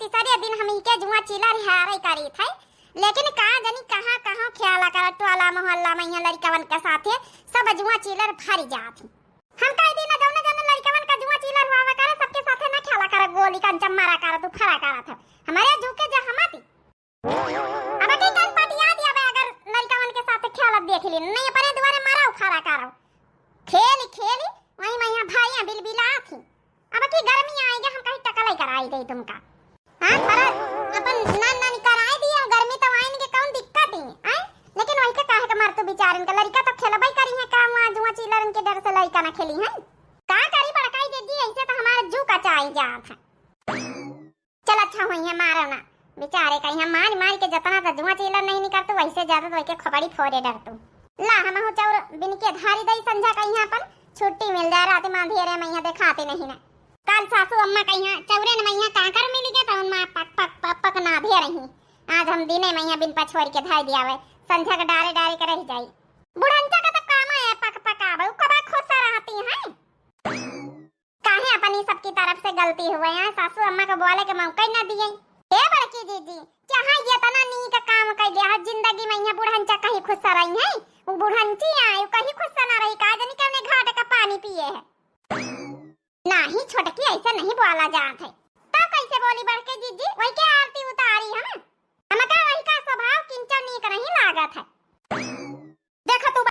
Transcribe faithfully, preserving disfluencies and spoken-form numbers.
तीसरे दिन हम इनके जुआ चीलर हारे करी थे, लेकिन का जानी कहाँ कहाँ खेला कर टोला मोहल्ला में यहाँ लड़िकवन के साथे सब जुआ चीलर भर जात ही। हम कह दी ना, जौने जौने लड़िकवन का जुआ चीलर हुआ करे, सबके साथे ना खेला कर, गोली कंचा मारा कर, तू फरा कर थे। हमारे जू के जहाँ मती। अब की कल पटिया दिया बे, अगर लड़िकवन के साथे खेलत देख ली, नहीं अपने दुआरे मारा उखाड़ा करो। खेली खेली, वहीं मैं यहाँ भाइयाँ बिलबिलात ही। अब की गर्मी आएगी, हम कहीं टकलाई कराई दे तुमका। हाँ, थोड़ा अपन नान नानी कराए दिया, गर्मी तो आइन के कौन दिक्कत ही, हैं? लेकिन वही के काहे के मार तू बेचारन के, लड़िका तो खेलबई करी है, का वहाँ जुआ चीलरन के डर से लड़िका ना खेली है? का करी बड़काई दीदी, ऐसे तो हमारे जू का चाई जात है। चल अच्छा हुई है, मारो ना। बेचारे का यहाँ मार मार के जितना तो जुआ चीलर नहीं निकलते, वैसे ज्यादा तो वही के खोपड़ी फोड़े डर तू। ला हम हो चौर बिन के धारी दई संझा का यहाँ अपन छुट्टी मिल जाए, रात में अंधेरे में यहाँ दिखाते नहीं ना। कल सासू अम्मा का यहाँ चौरे न मैया कांकर मिल गए तो उनमा पक पक पक पक नाधे रही। आज हम दिने मैया बिन पछोर के धाई दिया हुए, संझा का डारे डारे के रह जाई। बुढ़ंचा का तो काम है पक पक आवे, उ कबा खुश रहती हैं। काहे अपनी सबकी तरफ से गलती हुए हैं, सासू अम्मा को बोले के मौका ही ना दिए। हे बड़की जीजी, चाहे ये तना नीक काम कर लिया है, जिंदगी में यहाँ बुढ़ंचा कहीं खुश रही है? वो बुढ़ंची आए, वो कहीं खुश ना रही, का जानी कौने घाट का पानी पिए है। नहीं छोटकी, ऐसे नहीं बोला जात है। तो कैसे बोली बड़के जीजी, वही के आरती उतारी हम। हमका वही का स्वभाव किंचा नीक नहीं लागत है।